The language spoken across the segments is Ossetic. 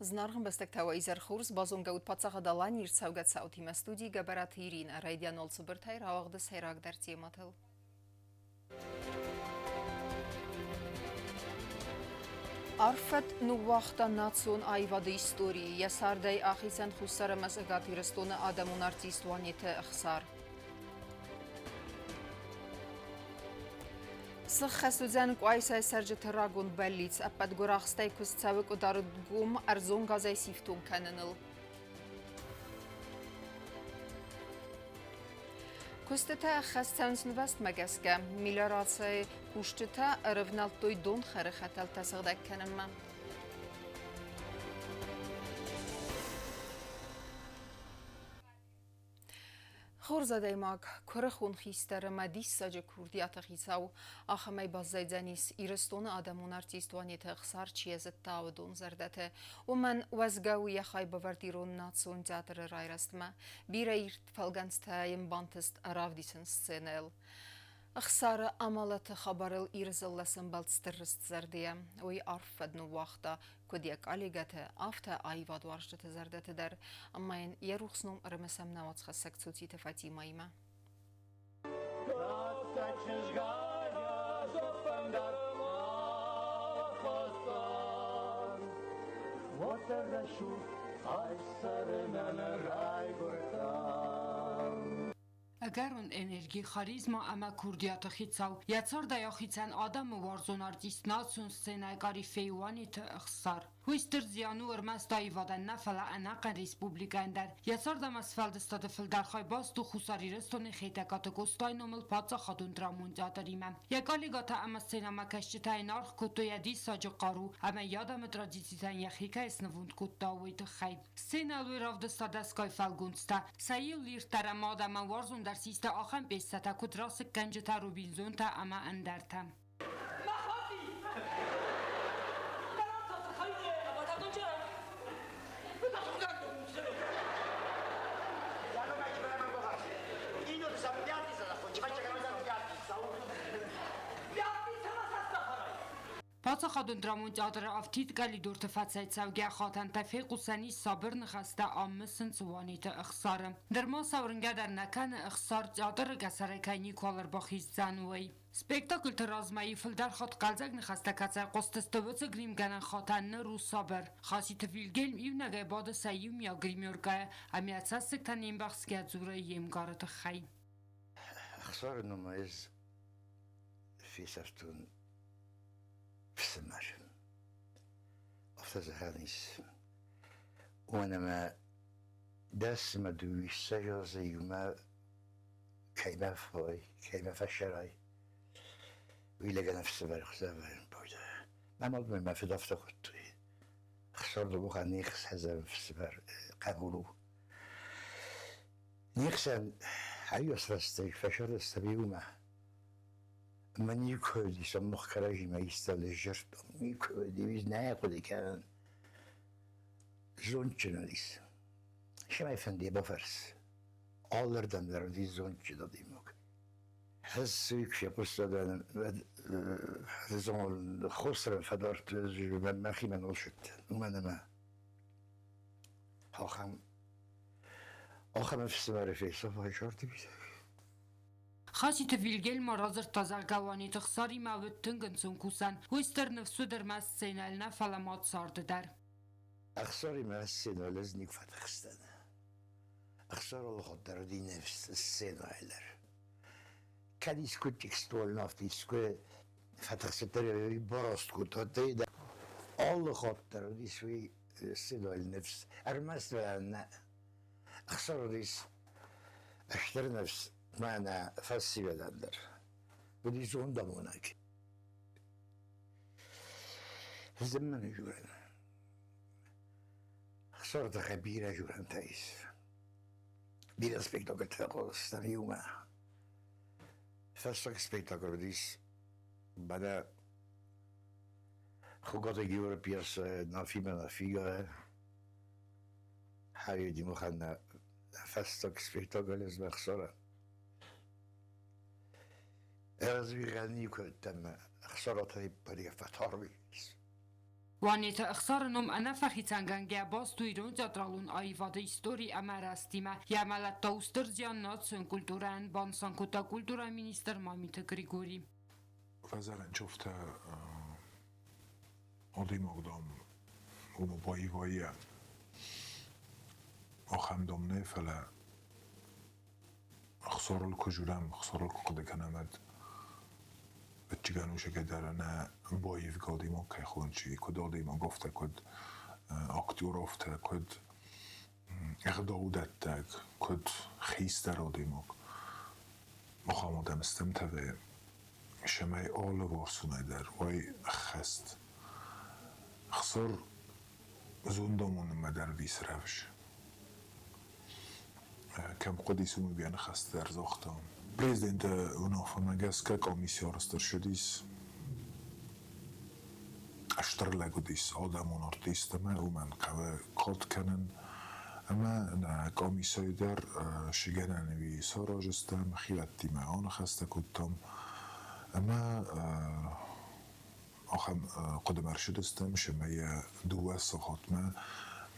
Зынаргъ ӕмбӕстӕгтӕ, уӕ изӕр хорз! Базонгӕ ут Паддзахад Аланийы ӕрцӕугӕ цаутимӕ студийы Гӕбӕраты Иринӕ. Райдиан уал цыбыртӕй рауагъды сӕйрагдӕр темӕтыл. Арф фӕд ныууагъта национ аивады историйы. Йӕ цардӕй ахицӕн Хуссар ӕмӕ Цӕгат Ирыстоны адӕмон артист Уанеты Ӕхсар. Сыххӕст уыдзӕн Къуайсайы цӕрджыты рагон бӕллиц ӕппӕт гуырахстӕй куыст цӕуы Къуыдаргом ӕрдзон газӕй сифтонг кӕныныл. Куыстытӕ ӕххӕст цӕуынц нывӕзтмӕ гӕсгӕ. Мелиорацийы кусджытӕ ӕрӕвнӕлдтой донхӕры хӕтӕлтӕ сыгъдӕг кӕнынмӕ. Хорз адӕймаг, куырыхон хистӕр ӕмӕ диссаджы курдиаты хицау, ахӕмӕй баззайдзӕнис Ирыстоны адӕмон артист Уанеты Ӕхсар чи зыдта, уыдон зӕрдӕты. Уымӕн уӕзгӕ у йӕ хайбавӕрд ирон национ театры райрӕзтмӕ. Бирӕ ирд фӕлгӕнцтӕ йын бантыст равдисын сценӕйыл. Ӕхсары амӕлӕты хабарыл Иры дзыллӕ сӕмбӕлд стыр рыстзӕрдӕйӕ. Уый арф фӕд ныууагъта, куыд йӕ коллегӕты, афтӕ аивадуарзджыты зӕрдӕты дӕр, ӕмӕ йын йӕ рухс ном ӕрымысӕм нӕ уацхӕссӕг Цуциты Фатимӕимӕ. Ӕгӕрон энерги, харизма ӕмӕ курдиаты хицау, йӕ цардӕй ахицӕн адӕмы уарзон артист национ сценӕйы корифей Уанеты Ӕхсар. Уый стыр зиан у ӕрмӕст аивадӕн нӕ, фӕлӕ ӕнӕхъӕн республикӕйӕн дӕр. Йӕ цард ӕмӕ сфӕлдыстады фылдӕр хай баст у Хуссар Ирыстоны Хетӕгкаты Къостайы номыл паддзахадон драмон театримӕ. Йӕ коллегӕтӕ ӕмӕ сценӕмӕкӕсджытӕ йын аргъ кодтой йӕ диссаджы хъару ӕмӕ йӕ адӕмы традицитӕн йӕхи кӕй снывонд кодта, уый тыххӕй. Сценӕйыл уый равдыста дӕсгай фӕлгонцтӕ. Сӕ иу ирддӕр ӕмӕ адӕмӕн уарзондӕр систы ахӕм пьесӕтӕ, куыд Расыггӕнджытӕ, Робинзонтӕ ӕмӕ ӕндӕртӕ. Паддзахадон драмон театры афтид къӕлидорты фӕцӕйцӕугӕ хатӕнтӕ фехъусӕн ис сабыр ныхӕстӕ аммысын Цуаниты Ӕхсары. Нырма сауырнгӕ дӕр нӕ кӕны Ӕхсар театры къӕсӕрӕй кӕй никуал ӕрбахиздзӕн, уый. Спектакльты размӕйы фылдӕр хатт хъӕлдзӕг ныхӕстӕ кӕцӕй хъуыстысты, уыцы гримгӕнӕн хатӕн ныр у сабыр. Хаситы Вильгельм иунӕгӕй бады сӕ иумиаг гримеркӕйы ӕмӕ йӕ цӕссыгтӕ не мбӕхсгӕ дзуры йе мгары тыххӕй. Ӕхсары номӕй ӕз фесӕфтон ӕфсымӕр. Афтӕ зӕгъӕн ис. Уымӕн ӕмӕ 10 ӕмӕ 22 азы иумӕ кӕимӕ фӕуай, кӕимӕ фӕцӕрай, уый лӕгӕн ӕфсымӕр хуызӕн пайда. Мӕ мадмӕ мӕ фыд афтӕ хуыдтой. Хсар не хсӕзӕм ӕфсымӕр хъӕбул у. Не хсӕн ӕгас рӕстӕг фӕсарӕзтам иумӕ. Ӕмӕ никуы уыдис ӕмных кӕрӕдзимӕ исты лӕзӕрдтам, никуы уыди, нӕ хъуыды кӕнын. Зондджын уыдис. Цӕмӕй фӕнды бафӕрс. Алырдӕм дӕр уыдис зондджын адӕймаг. Ӕз куы фехъуыстон, хосрӕн фӕдард мӕхимӕ нал сыдтӕн, уымӕн ӕмӕ ахӕм ахӕм ӕфсымӕры фесӕфай сӕрты Хаситы Вильгельм ма радзырдта, зӕгъгӕ, Уанеты Хсаримӕ уыд тынг ӕнцон кусӕн. Уый стыр ныфс уыд ӕрмӕст сценӕйыл нӕ, фӕлӕ ма царды дӕр. Ӕхсаримӕ сценӕйыл ӕз никуы фӕтыхстӕн. Ӕхсар алыхатт дӕр уыди ныфс сценӕйыл дӕр. Кӕд искуы текстуалон афтӕ искуы фӕтыхстдӕр бараст кодта, алыхатт дӕр уыдис уый сценӕйыл ныфс. Ӕрмӕст нӕ Ӕхсар уыдис стыр ныфс мӕнӕ фӕсивӕдӕн дӕр. Уыди зондамонӕг. Зыммӕн журӕн. Ӕхсары тыххӕй бирӕ журӕнтӕ ис. Бирӕ спектакльтӕ хъуыстам иумӕ. Фӕстаг спектакль уыдис мӕнӕ Хуыгаты Георы пьесӕ «Нафимӕ Нафига». Хӕриди махӕн фӕстаг спектакль ӕхсара. Ӕз никуы ӕхсаратӕй фӕтарвис. Уанеты Ӕхсары ном ӕнӕфӕхицӕнгӕнгӕ баст у ирон театралон аивады истори ӕмӕ рӕзтимӕ. Йӕ мӕлӕт та у стыр зиан национ культурӕйӕн, банысан кодта культурӕйы министр Мамиты Григори. Фӕзӕрӕнчофтӕ адӕймаг, дам, ома баивайӕ ахӕм, дам, нӕ, фӕлӕ Ӕхсарыл куы дзурӕм, Ӕхсарыл куы хъуыды кӕнӕм, уӕд ӕвӕццӕгӕн усагӕ нӕ баивгӕ адӕймаг кӕй хонынц, куыд адӕймаг, афтӕ, куыд актер, афтӕ, куыд ӕгъдаудӕттӕг, куыд хистӕр адӕймаг. Ахӕм адӕм стӕмтӕ вӕййы, цӕмӕй алыварсонӕй дӕр уай ӕххӕст. Ӕхсар зондамонынмӕ дӕр рӕвдз. Кӕм хъуыдис, уым йӕ ныхӕстӕ дӕр загъта. Президенты уынаффӕмӕ гӕсгӕ комисси арӕзт ӕрцыдис. Стыр лӕг уыдис адӕмон артист ӕмӕ уымӕн хъӕуы кад кӕнын. Ӕмӕ нӕ комиссийы дӕр цы гӕнӕн уый сараздзыстӕм, хиуӕттимӕ аныхӕстӕ кодтам ӕмӕ ахӕм хъуыдымӕ ӕрцыдыстӕм, цӕмӕй йӕ 2 сахатмӕ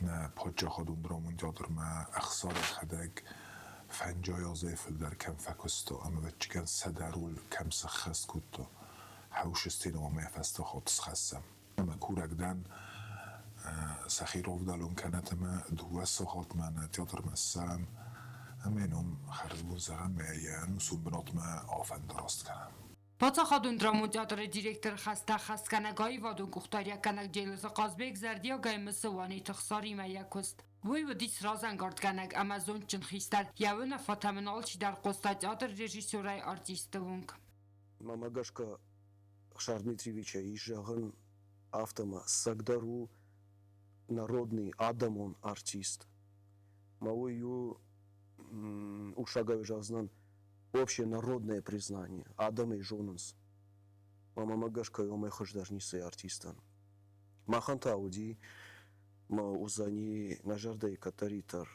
нӕ паддзахадон драмон театрмӕ Ӕхсар йӕхӕдӕг фӕнджай азӕй фылдӕр кӕм фӕкуыста ӕмӕ ӕвӕццӕгӕн 100 роль кӕм сӕххӕст кодта, хӕусы сценӕмӕ йӕ фӕстӕ хатт схӕссӕм. Ӕмӕ курӕг дӕн, сӕхи равдӕлон кӕнӕт ӕмӕ 2 сахатмӕ нӕ театрмӕ ссӕуӕм ӕмӕ йын уым хӕрзбон зӕгъӕм ӕмӕ йӕ ӕнусон бынатмӕ афӕндараст кӕнӕм. Паддзахадон драмон театры директоры хӕстӕ хӕсгӕнӕг аивадон къухдариуӕггӕнӕг Джелыты Хъазбег зӕрдиагӕй мысы Уанеты Ӕхсаримӕ йӕ куыст. Уый уыдис разӕнгардгӕнӕг ӕмӕ зондджын хистӕр, йӕ уынаффӕтӕм ын алчидӕр хъуыста театры режиссерӕй артисты онг. Мӕнмӕ гӕсгӕ, Ӕхсар Дмитриевичӕй ис зӕгъын, афтӕ ма ӕцӕгдӕр у народный, адӕмон артист. Мӕ уый у, урсагау зӕгъдзынӕн, общее народное признание, адӕм ӕй зонынц. Мӕнмӕ гӕсгӕ уымӕй хуыздӕр ницы артистӕн. Махӕн та уыди мӕ уыдзӕни нӕ зӕрдӕйы кӕддӕриддӕр.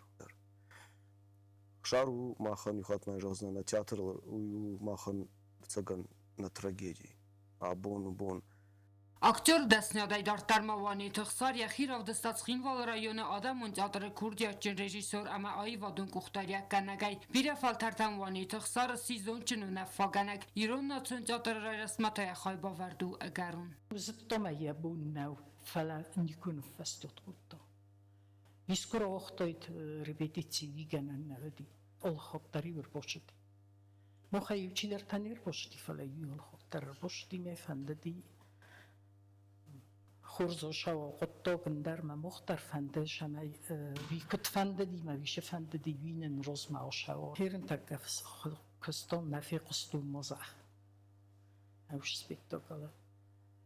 Ӕхсар у махӕн, иу хатт ма зӕгъдзынӕн, нӕ театрыл уый у махӕн ӕцӕгӕн нӕ трагеди. Абоны бон. Актер дӕсныйадӕй дарддӕр ма Уанеты Ӕхсар йӕхи равдыста Цхинвалы районы адӕмон театры курдиатджын режиссер ӕмӕ аивадон къухдариуӕггӕнӕгӕй. Бирӕ фӕлтӕртӕм Уанеты Ӕхсар сси зондджын уынаффӕгӕнӕг, ирон национ театры райрӕзтмӕ та йӕ хайбавӕрд у ӕгӕрон. Зыдта мӕ йӕ бон нӕу, фӕлӕ никуы ныффӕстиат кодта. Искуы рауагътаид репетици гӕнӕн нӕ уыди. Алыхатт дӕр-иу ӕрбацыди. Махӕй-иу чидӕртӕ не рбацыди, фӕлӕ-иу алыхатт дӕр ӕрбацыди, мӕ фӕндыди хорз сауа хъуыддаг ӕндӕр мӕ мах дӕр фӕнды, цӕмӕй уый куыд фӕндыди мӕ уый цы фӕндыди, уый нын розмӕ осауа. Херынтӕггӕ куыстон нӕ фехъуыстон мозах. Ӕвш спектаклы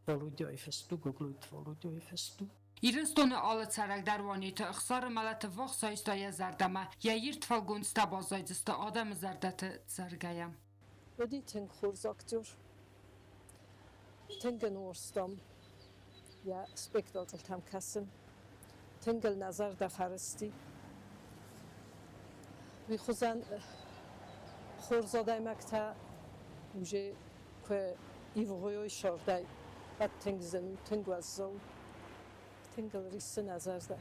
Володяйы фысту, Гаглойты Володяйы фысту. Ирыстоны алы цӕрӕг дӕр Уанеты Ӕхсары мӕлӕты ввахс айста йӕ зӕрдӕмӕ, йӕ ирд фӕлгонцтӕ баззайдзысты адӕмы зӕрдӕты цӕргӕйӕ. Уыди тынг хорз актер. Тынг ын уарзтам йӕ спектакльтӕм кӕсын. Тынг ыл нӕ зӕрдӕ фӕрысти. Уый хуызӕн хорз адӕймӕгтӕ уже куы ивгъуыйой сӕрдӕй, уӕд тынг зын у, тынг уӕззау, тынг ыл риссы нӕ зӕрдӕ.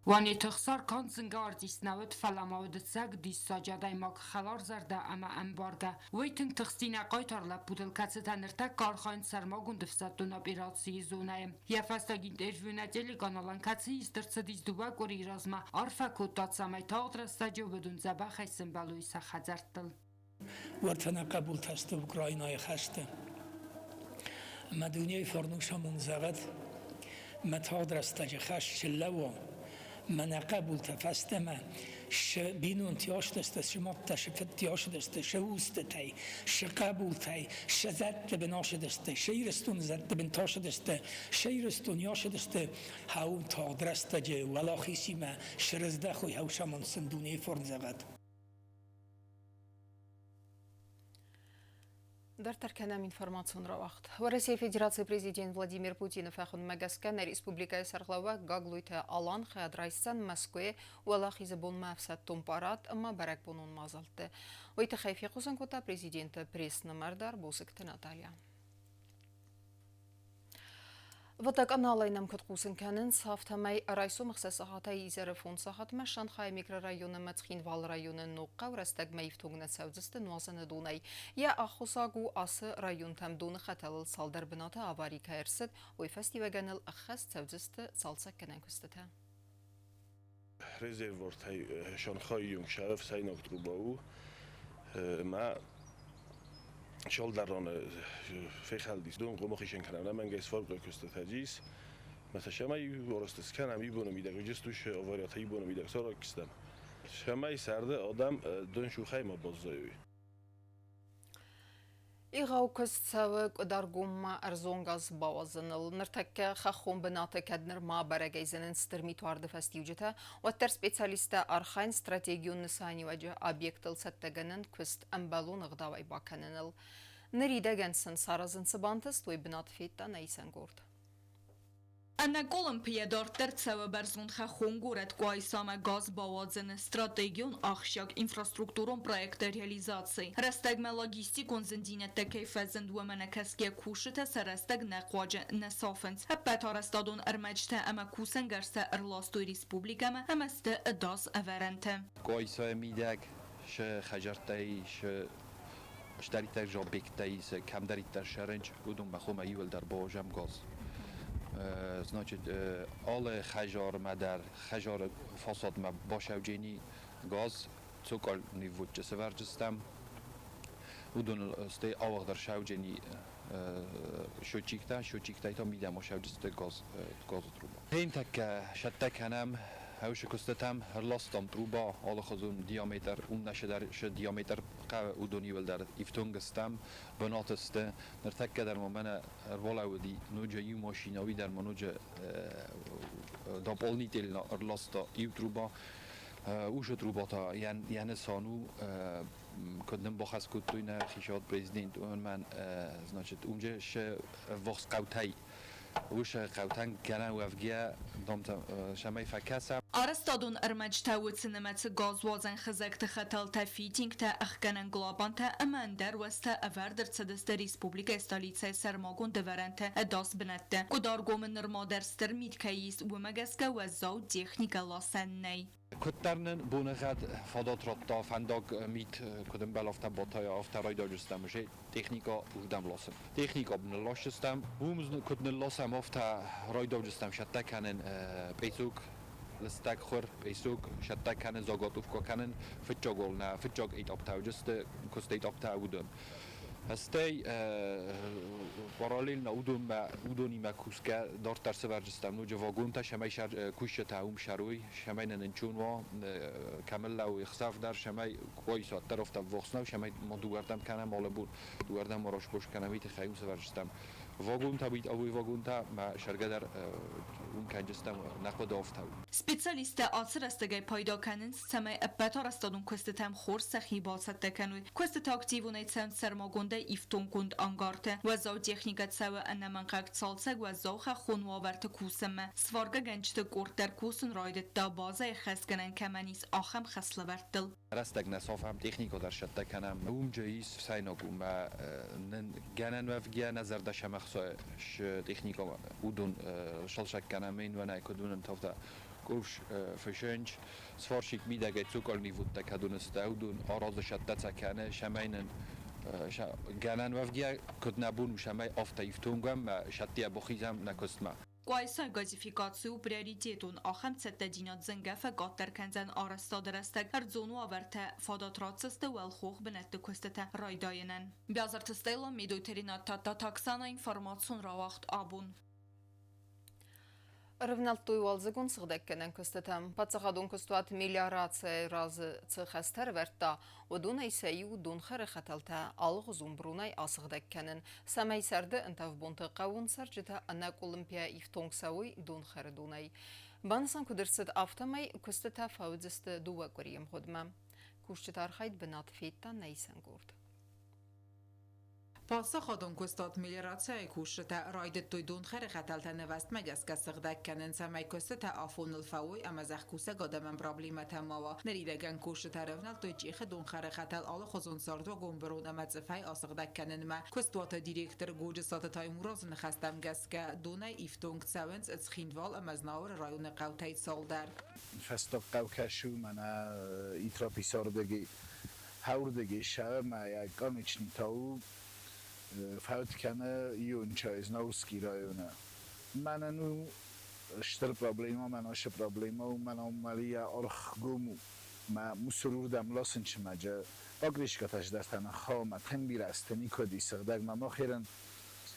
Уанеты Ӕхсар канд зынгӕ артист нӕ уыд, фӕлӕ ма уыд ӕцӕг диссаджы адӕймаг, хӕларзӕрдӕ ӕмӕ ӕмбаргӕ. Уый тынг тыхсти нӕ хъайтар лӕппутыл, кӕцытӕ ныртӕккӕ архайынц сӕрмагонд ӕфсӕддон операцийы зонӕйы. Йӕ фӕстаг интервью нӕ телеканалӕн, кӕцы ист ӕрцыдис 2 къуырийы размӕ, арфӕ кодта, цӕмӕй тагъд рӕстӕджы уыдон дзӕбӕхӕй сӕмбӕлой сӕ хӕдзӕрттыл. Уӕртӕ нӕ хъӕбултӕ сты Украинӕйы хӕсты. Мӕ дунейы фӕрныг сӕм зӕгъӕд, мӕ тагъд рӕстӕджы хӕст слӕууа, мӕ нӕ хъӕбултӕ фӕстӕмӕ сы бинонти астӕстӕ, сы мадтӕ, сы фыдти астӕстӕ, сы устытӕй, сы хъӕбултӕй, сы зӕдты бын ацыдысты, сы Ирыстоны зӕдты бын тасыдысты, сы Ирыстоны ацыдысты, хау тагъд рӕстӕджы уӕлахизимӕ срыздӕхой хӕусамонд сын дунейы фарн зӕгъӕд. Дарддӕр кӕнӕм информацион рауагъд. Уӕрӕсейы Федерацийы президент Владимир Путины фӕхуындмӕ гӕсгӕ нӕ республикӕйы сӕргълӕууӕг Гаглойты Алан хайад райсдзӕн Мӕскуыйы Уӕлахизы бонмӕ ӕфсӕддон парад ӕмӕ бӕрӕгбонон мадзӕлтты. Уый тыххӕй фехъусын кодта президенты пресс-нымӕрдар Босыкты Наталья. Водоканалӕй нӕм куыд хъусын кӕнынц, афтӕмӕй райсом 6 сахатӕй изӕры 5 сахатмӕ Шанхайы микрорайоны ӕмӕ Цхинвалы районы Ногхъӕу рӕстӕгмӕ ифтонг нӕ цӕудзысты нуазыны донӕй. Йӕ аххосаг у, ацы районтӕм доны хӕтӕлыл цалдӕр бынаты авари кӕй ӕрцыд, уый фӕстиуӕгӕн ыл ӕххӕст цӕудзысты цалцӕггӕнӕн куыстытӕ. Резервуартӕй Шанхайы онг ӕфсӕйнаг труба у ӕмӕ цалдӕр раны фехӕлдис. Дон хъуамӕ хицӕн кӕнӕм, ӕнӕмӕнгӕй сваркӕ куыстытӕ ис. Мӕ цӕмӕй арӕзт скӕнӕм ибоны мидӕг, иджысту авариятӕ ибоны мидӕг саразтам. Цӕмӕй сӕрды адӕм донцухӕй ма баззайой. Егъау куыст цӕуы Къуыдаргоммӕ ӕрдзон газ бауадзыныл. Ныртӕккӕ хӕххон бынаты кӕд нырма бӕрӕгӕй зынынц стыр митуарды фӕстиуджытӕ, уӕддӕр специалисттӕ архайынц стратегион нысаниуӕджы объектыл цӕттӕгӕнӕн куыст ӕмбӕлон ӕгъдауӕй бакӕныныл. Ныридӕгӕн сын саразын цы бантыст, уый бынат федта нӕ исӕн къорд. Ӕнӕкъуылымпыйӕ дарддӕр цӕуы бӕрзонд хӕххон горӕт Къуайсамӕ газ бауадзыны стратегион ахсджиаг инфраструктурон проекты реализаци. Рӕстӕгмӕ логистикон зындзинӕдтӕ кӕй фӕзынд, уымӕ нӕкӕсгӕ кусджытӕ сӕ рӕстӕг нӕ хъуаджы нӕ сафынц. Ӕппӕт арӕзтадон ӕрмӕджытӕ ӕмӕ кусӕнгӕрзтӕ ӕрластой республикӕмӕ ӕмӕ сты ӕдас ӕвӕрӕнтӕ. Къуайсайы мидӕг шы хӕдзӕрттӕй, шы стӕриддӕр объекттӕй, цы кӕмдӕриддӕр сӕрынч, уыдонмӕ хъуамӕ иууылдӕр бауазӕм газ. Значит, алы хӕдзармӕ дӕр, хӕдзары фасадмӕ башӕуджени газ, цоколь ниввудчы сӕвӕрджыстӕм. Уыдоныл стӕй ауагъдӕр шӕуджени счетчиктӕ, счетчиктӕй та мидӕмӕ шӕуджысты газ, газы труба. Тӕккӕ цӕттӕ кӕнӕм хӕусы куыстытӕм, ӕрластам труба, алыхуызон диаметр, уым нӕ диаметр хъӕуы, уыдон иууылдӕр ифтонг стӕм, бынаты сты. Ныртӕккӕ дӕр ма мӕнӕ ӕрбалӕууыди ноджы иу машинӕ, уый дӕр ма ноджы дополнительно ӕрласта иу труба. Уыцы труба та йӕ нысан у, куыд нын бахӕс кодтой нӕ хицауад президент, уымӕн, значит, уымджы ӕввахс хъӕутӕй уыцы хъӕутӕн гӕнӕн уӕвгӕ цӕмӕй фӕкӕса. Арӕзтадон ӕрмӕджытӕ уыцы нымӕцы газуадзӕн хызӕгты хӕтӕлтӕ, фитингтӕ, ӕхгӕнӕн клапантӕ ӕмӕ ӕндӕр уӕзтӕ ӕвӕрд ӕрцыдысты республикӕйы столицӕйы сӕрмагонд ӕвӕрӕнтӕ ӕдас бынӕтты. Къуыдаргомы нырма дӕр стыр мит кӕй ис, уымӕ гӕсгӕ уӕззау техникӕ ласӕн нӕй. Куыддӕр нын боныгъӕд фадат радта, фӕндаг мит куыд ӕмбӕлы, афтӕ батайа, афтӕ райдайджыстӕм уже техникӕ уырдӕм ласын. Техникӕ нылласджыстӕм, уым куыд нылласӕм, афтӕ райдайджыстӕм цӕттӕ кӕнын песок, лыстӕг хуыр, песок, цӕттӕ кӕнын, заготовка кӕнын, фыццаг уал нӕ фыццаг этаптӕ уыдысты, куысты этаптӕ уыдон. Стӕй параллельно уыдонмӕ уыдонимӕ кусгӕ дарддӕр сӕвӕрджыстӕм ноджы вагонтӕ, цӕмӕй кусджытӕ уым сӕрой, цӕмӕй нын ӕнцон уа, кӕм лӕууы ӕхсӕв дӕр, цӕмӕй Къуайса дӕр афтӕ ӕввахс нӕу, цӕмӕй ма дыууӕрдӕм кӕнӕм алы бон, дыууӕрдӕм ма раст кӕнӕм, уый тыххӕй уым сӕвӕрджыстӕм вагонтӕ, уый вагонтӕ мӕ сӕргӕ дӕр уым кӕнджыстӕм нӕ хъуыды афтӕ у. Специалисттӕ ацы рӕстӕгӕй пайда кӕнынц, цӕмӕй ӕппӕт арӕзтадон куыстытӕм хорз сӕхи бацӕттӕ кӕной. Куыстытӕ активонӕй цӕуынц сӕрмагондӕй ифтонггонд ангарты. Уӕззау техникӕ цӕуы ӕнӕмӕнгхъӕуӕг цалцӕг уӕззау хӕххон уавӕрты кусынмӕ. Сваркӕгӕнджыты къорд дӕр кусын райдыдта базӕйы хӕсгӕнӕн кӕмӕн ис, ахӕм хӕслӕвӕрдтыл. Рӕстӕг нӕ сафӕм, техникӕ дӕр цӕттӕ кӕнӕм. Уымджы ис ӕфсӕйнаг у мӕ нын гӕнӕн уӕвгӕ нӕ зӕрдӕ сӕмӕхсайы техникӕ уыдон салсӕг кӕнӕм, уӕнӕй куыд уынӕм, афтӕ ковш фысынч, сварщик мидӕгӕй цокольный вводтӕ кӕд уынысты, уыдон аразы цӕттӕ кӕны, цӕмӕй нын гӕнӕн уӕвгӕ куыд нӕ бон у, цӕмӕй афтӕ ифтонг уӕм, цӕттӕйӕ бахизӕм нӕ куыстмӕ. Къуайсайы газификаци у приоритетон, ахӕм цӕттӕдзинад зынгӕ фӕкъаддӕр кӕндзӕн арӕзтады рӕстӕг ӕрдзон уавӕртӕ фадат ратдзысты уӕлхох бынӕтты куыстытӕ райдайынӕн. Биазырты Стелла, Медойты Ренат, Тадтаты Оксана, информацион рауагъд «Абон». Ӕрывнӕлдтой уалдзыгон сыгъдӕггӕнӕн куыстытӕм. Паддзахадон куыстуат мелиорацийы разы цы хӕстӕ ӕрӕвӕрдта, уыдонӕй сӕ иу донхӕры хӕтӕлтӕ алыгъуызон бронӕй асыгъдӕг кӕнын, цӕмӕй сӕрды ӕнтӕф бонты хъӕууон цӕрджытӕ ӕнӕкъуылымпыйӕ ифтонг цӕуой донхӕры донӕй. Банысан куыд ӕрцыд, афтӕмӕй куыстытӕ фӕуыдзысты 2 къуырийы ӕмгъуыдмӕ. Кусджыты архайд бынат федта нӕ исӕн къорд. Паддзахадон куыстуат Мелиорация-йы кусджытӕ райдыдтой донхӕры хӕтӕлтӕ нывӕзтмӕ гӕсгӕ сыгъдӕг кӕнын, цӕмӕй куыстытӕ афоныл фӕуой ӕмӕ зӕхкусӕг адӕмӕн проблемӕтӕ ма уа. Ныридӕгӕн кусджытӕ рӕвнӕлдтой Чъехы донхӕры хӕтӕл алыхуызон цардуагон бырон ӕмӕ цъыфӕй асыгъдӕг кӕнынмӕ. Куыстуаты директор Годжысаты Таймуразы ныхӕстӕм гӕсгӕ, донӕй ифтонг цӕуынц Цхинвал ӕмӕ Знауыры районы хъӕутӕй цалдӕр. Фӕстаг хъӕу кӕсуй мӕнӕ Итрописӕрдӕги Хӕурдӕги сӕумӕ конечный тау фӕуд кӕны июнча Знаурский районы. Мӕнӕн у стыр проблема, мӕн ашы проблема у, мӕн амалия архгом у. Мӕ мусор уырдӕм ласын чымӕджы покрышкӕтӕ здӕртӕн хаума тынг бирӕ азты никуыд и сыгъдӕг. Мӕ махерын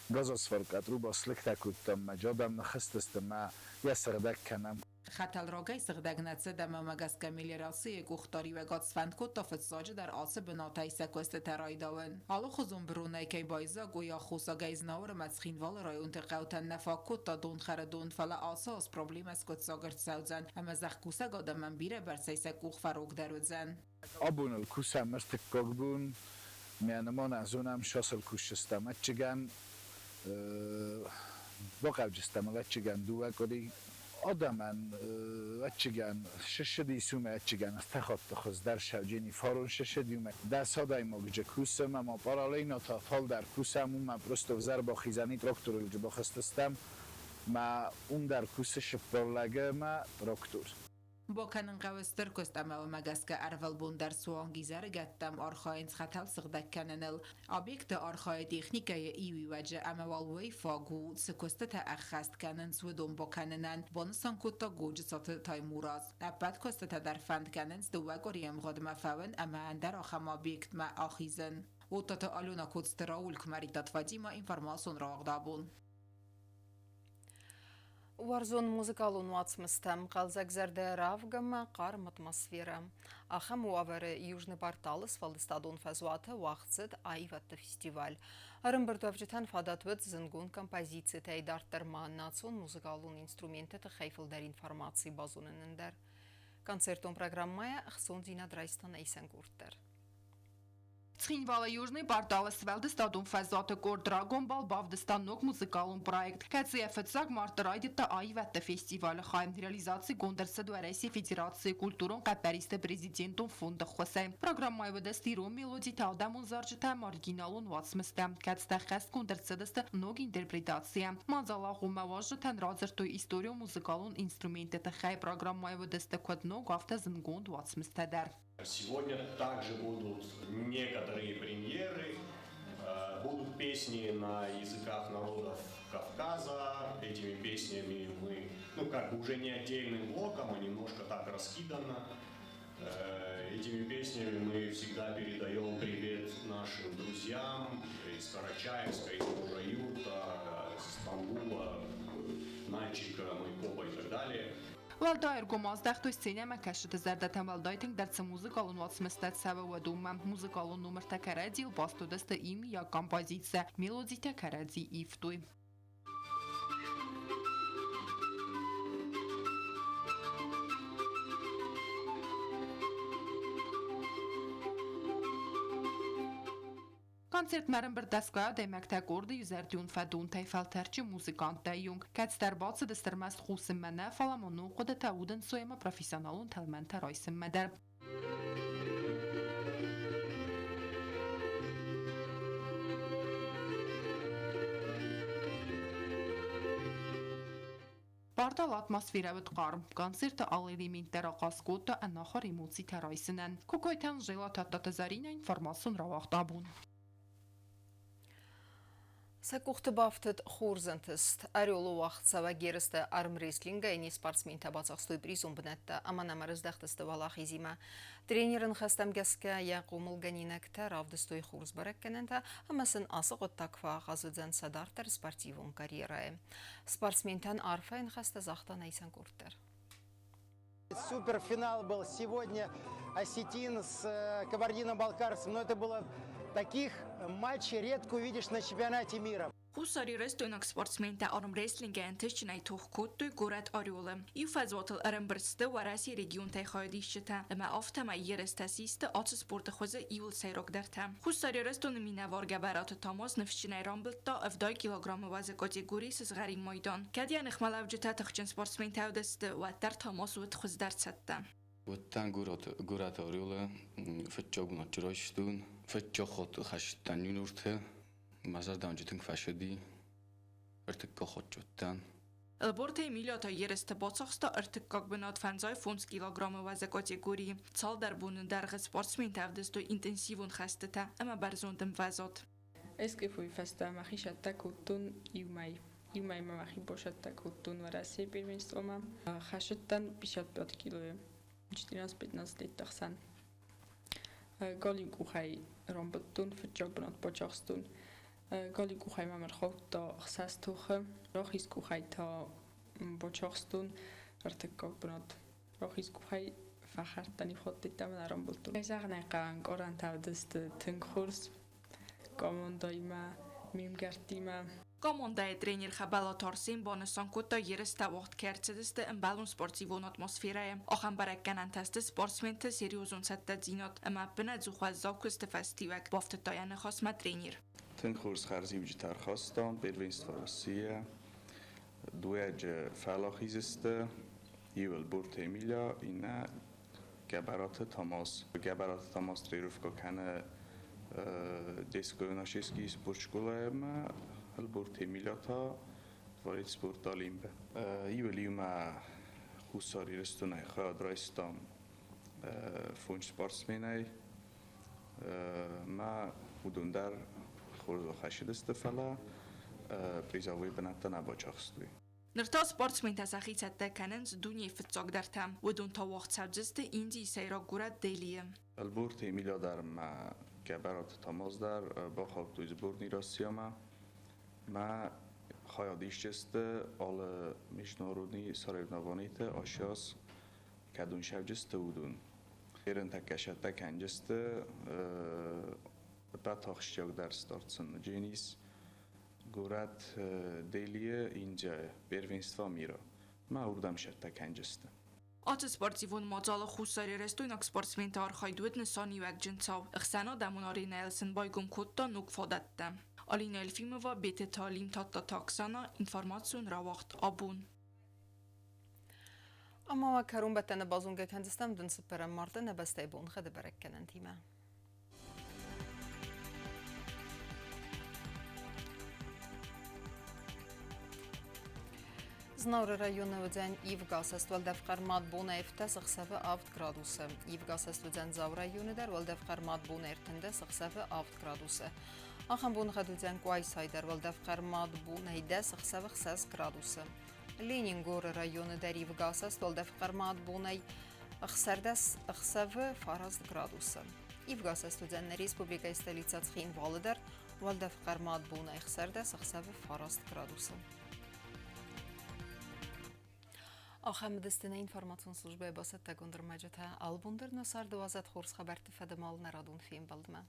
газосваркӕ труба слыгтӕ кодтам, мӕ джадӕм ныххызтысты, мӕ йӕ сыгъдӕг кӕнӕм. Хӕтӕл рагӕй сыгъдӕг нӕ цыд ӕмӕ уымӕ гӕсгӕ мелиорацийы къухдариуӕгад сфӕнд кодта фыццаджыдӕр ацы бынатӕй сӕ куыстытӕ райдауын. Алыхуызон быронӕй кӕй байдзаг, уый аххосагӕй Знауыр ӕмӕ Цхинвалы районты хъӕутӕн нӕ фаг кодта донхӕры дон, фӕлӕ ацы аз проблемӕ скъуыддзаг ӕрцӕудзӕн ӕмӕ зӕхкусӕг адӕмӕн бирӕ бӕрцӕй сӕ къух фӕрогдӕр уыдзӕн. Абон ыл кусӕм ӕртыккаг бон, мӕ нымӕнӕ зонӕм сасыл кусджыстӕм ӕдчыгӕн, бахъавджыстӕм ыл ӕдчыгӕн дыууӕ къуыри. Адӕмӕн ӕдчыгӕн сысыди сумӕ ӕдчыгӕн ӕртӕ хатты хуыздӕр сӕвджени фарон сысыди уымӕ. Дӕс адӕймаджы кусӕм ӕмӕ параллельно та фалдӕр кусӕм, уымӕ просто ӕвзӕр бахизӕни тракторыл бахызтыстӕм, мӕ уым дӕр кусы цыппар лӕгы ӕмӕ трактор. Бакӕнын хъӕуы стыр куыст ӕмӕ уымӕ гӕсгӕ ӕрвылбон дӕр суанг изӕрыгӕттӕм архайынц хӕтӕл сыгъдӕг кӕныныл. Объекты архайы техникӕйы иуиуӕджы ӕмӕ уал уый фаг у, цы куыстытӕ ӕххӕст кӕнынц, уыдон бакӕнынӕн, банысан кодта Годжыцаты Таймураз. Ӕппӕт куыстытӕ дӕр фӕнд кӕнынц дыууӕ къуырийы ӕмгъуыдмӕ фӕуын ӕмӕ ӕндӕр ахӕм объектмӕ ахизын. Оттаты Алена Коцты Рауль, Кмӕридтаты Фатимӕ, информацион рауагъд абон. Уарзон музыкалон уацмыстӕм хъӕлдзӕгзӕрдӕ равгӕмӕ хъарм атмосферӕ. Ахӕм уавӕры Южный порталы сфӕлдыстадон фӕзуаты уагъд цыд аивӕдты фестиваль. Ӕрӕмбырдуӕвджытӕн фадат уыд зындгонд композицитӕй дарддӕр ма национ музыкалон инструментты тыххӕй фылдӕр информаци базонынӕн дӕр. Концертон программӕйӕ ӕхцондзинад райста нӕ исӕн къорд дӕр. Цхинвалы Южный порталы сфӕлдыстадон фӕзуаты къорд Рагон бал бавдыста ног музыкалон проект, кӕцыйӕ фыццаг марты райдыдта аивӕдты фестивалы хай. Реализацигонд ӕрцыд Уӕрӕсейы Федерацийы культурон хъӕппӕристы президентон фонды ӕххуысӕй. Программӕйы уыдысты ирон мелодитӕ, адӕмон зарджытӕ ӕмӕ оригиналон уацмыстӕ, кӕцытӕ хӕстгонд ӕрцыдысты ног интерпретацийӕ. Мадзал агъоммӕ уазджытӕн радзырдтой историон-музыкалон инструментты тыххӕй. Программӕйы уыдысты куыд ног, афтӕ зындгонд уацмыстӕ дӕр. Сегодня также будут некоторые премьеры, будут песни на языках народов Кавказа. Этими песнями мы, ну, как бы уже не отдельным блоком, а немножко так раскидано. Этими песнями мы всегда передаем привет нашим друзьям из Карачаевска, из Кужаюрта, из Стамбула, Нальчика, Майкопа и так далее. Уӕлдай ӕргом аздӕхтой сценӕмӕкӕсджыты зӕрдӕтӕм уӕлдай тынгдӕр цы музыкалон уацмыстӕ цӕуы, уыдонмӕ. Музыкалон номыртӕ кӕрӕдзийыл баст уыдысты иумиаг композицийӕ, мелодитӕ кӕрӕдзи ивтой. Концертмӕ ӕрӕмбырд дӕсгай адӕймӕгтӕ къорды иузӕрдион фӕдонтӕй фӕлтӕрджын музыканттӕй онг, кӕцыдӕр бацыдысты ӕрмӕст хъусынмӕ нӕ, фӕлӕ ма ног хъуыдытӕ удӕнцой ӕмӕ профессионалон тӕлмӕнтӕ райсынмӕ дӕр. Портал атмосферӕ уыд хъарм. Концерты алы элемент дӕр ахъаз кодта ӕнахуыр эмоцитӕ райсынӕн. Кокойты Анжела Тадтаты Зӕринӕ информацион рауагъд абон. Сӕ къухты бафтыд хорз ӕнтыст. Орелы уагъдцӕуӕг ерыстӕ армрестлингӕй не спортсментӕ бацахстой призон бынӕттӕ ӕмӕ нӕм ӕрыздӕхтысты уӕлахизимӕ. Тренеры ныхӕстӕм гӕсгӕ йӕ хъомылгӕнинӕгтӕ равдыстой хорз бӕрӕггӕнӕнтӕ ӕмӕ сын ацы хъуыддаг фӕахъаз уыдзӕн сӕ дарддӕр спортивон карьерӕйы. Спортсментӕн арфӕйы ныхӕстӕ загъта нӕ къорд дӕр. Суперфинал был сегодня осетин с кабардино-балкарцем. Но это было таких матчей редко увидишь на чемпионате мира. Хуссарирыстойнаг спортсментӕ армрестлингӕй ӕнтыстджынӕй тох кодтой горӕт Орелы. Иу фӕзуатыл ӕрӕмбырд сты Уӕрӕсейы регионтӕй хайадисджытӕ ӕмӕ афтӕмӕй ерыстӕ систы ацы спорты хуызы иууыл сӕйрагдӕртӕ. Хуссар Ирыстоны минӕвар Гӕбӕраты Тамаз ныфсджынӕй рамбылдта 70 килограммы уӕзы категорийы сызгъӕрин майдан. Кӕд йӕ ныхмӕлӕуджытӕ тыхджын спортсментӕ уыдысты, уӕддӕр Тамаз уыд хуыздӕр цӕттӕ. Уыдтӕн горӕты Орелы фыццаг бынат райстон, фыццаг хатт хӕстӕн юниорты. Мӕ зӕрдӕмӕ тынг фӕцыди, ӕртыккаг хатт уыдтӕн. Ӕлборты Эмилия та ерысты бацахста ӕртыккаг бынат 55 килограммы уӕзы категорийы. Цалдӕр боны дӕргъы спортсментӕ ӕвдыстой интенсивон хӕстытӕ ӕмӕ бӕрзонд ӕмвӕзад. Эскифуй фӕстӕ мӕхи сӕттӕ кодтон иу мӕй. Иу мӕймӕ мӕхи босӕттӕ кодтон Уӕрӕсейы первенствомӕ. Хӕсыдтӕн 55 килойы, 14-15 летты хсӕн. Галиу къухӕй рамбылдтон, фыццаг бынат бацахстон. Галиу къухӕй мӕм ӕрхаудта ӕхсӕз тохы, рахиз къухӕй та бацахстон ӕртыккаг бынат. Рахиз къухӕй фӕхӕрдтӕн иу хатт йеддӕмӕ нӕ рамбылдтон. Кӕй зӕгъын ӕй хъӕуы, ӕнкъарӕнтӕ уыдысты тынг хорз командӕимӕ, ме мгӕрттимӕ. Командӕйы тренер Хӕбӕлаты Арсен банысан кодта, ерыстӕ уагъд кӕй ӕрцыдысты ӕмбӕлон спортивон атмосферӕйы. Ахӕм бӕрӕггӕнӕнтӕ сты спортсменты серьезон цӕттӕдзинад ӕмӕ ӕппынӕдзух уӕззау куысты фӕстиуӕг, бафтыдта йӕ ныхасмӕ тренер. Тынг хорз хӕрзиуджытӕ ӕрхастам первенство Россия. Дуӕджы фӕлахизысты иу Ӕлборты Эмиля, иннӕ Гӕбӕраты Тамаз. Гӕбӕраты Тамаз тренировкӕ кӕны Детско-юношеский спортшколаемӕ, Ӕлборты Эмиля та Дворец спорта Олимпы. Иуыл иумӕ Хуссар Ирыстонӕй хайад райстам фондз спортсменӕй. Мӕ уыдон дӕр хорз ахӕссыдысты, фӕлӕ призовой бынӕттӕ нӕ бацахстой. Ныр та спортсментӕ сӕхи цӕттӕ кӕнынц дунейы фыццагдӕртӕм. Уыдон та уагъд цӕудзысты Индийы сӕйраг горӕт Делийы. Ӕлборты Эмиля дӕр ӕмӕ Гӕбӕраты Тамаз дӕр бахаудтой сборный Россиямӕ. Мӕ хайад исджысты алы международный соревнованиты ащас кӕдон сӕвджысты, уыдон. Ерынтӕккӕ сӕттӕ кӕнджысты ӕппӕт ахсджиагдӕр старт сын Дженис горӕт Делийы, Индияйы первенство мира. Мӕ уырдӕм сӕттӕ кӕнджысты. Ацы спортивон мадзалы хуссарирыстойнаг спортсменты архайд уыд нысаниуӕгджын цау. Ӕхсӕнадӕмон аренӕйыл сын байгом кодта ног фадӕттӕ. Алина Елфимова, Бететы Алим, Тадтаты Оксана, информацион рауагъд Абон. Ӕмӕ уӕ кӕронбӕттӕны базонгӕ кӕндзыстӕм дын цыппӕрӕм марты нӕ бӕстӕйы боныхъӕды бӕрӕггӕнӕнтимӕ. Знауыры районы уыдзӕн ивгӕ асӕст уӕлдӕф хъӕрмад бонӕй ӕртӕ ӕхсӕвы 7 градусы. Ивгӕ асӕст уыдзӕн Дзауы районы дӕр уӕлдӕф хъӕрмад бонӕй 13 ӕхсӕвы 7 градусы. Ахӕм боныгъӕд уыдзӕн Къуайсайы дӕр уӕлдӕф хъӕрмад бонӕй 10 ӕхсӕвы 6 градусы. Ленингоры районы дӕр ивгӕ асӕст уӕлдӕф хъӕрмад бонӕй 16 ӕхсӕвы 9 градусы. Ивгӕ асӕст уыдзӕн нӕ республикӕйы столицӕ Цхинвалы дӕр уӕлдӕф хъӕрмад бонӕй 16 ӕхсӕвы 9 градусы. Ахӕм уыдысты нӕ информацион службӕйы бацӕттӕгонд ӕрмӕджытӕ. Алыбон дӕр нӕ царды уадзӕд хорз хабӕртты фӕдыл нӕ радон фембӕлдмӕ.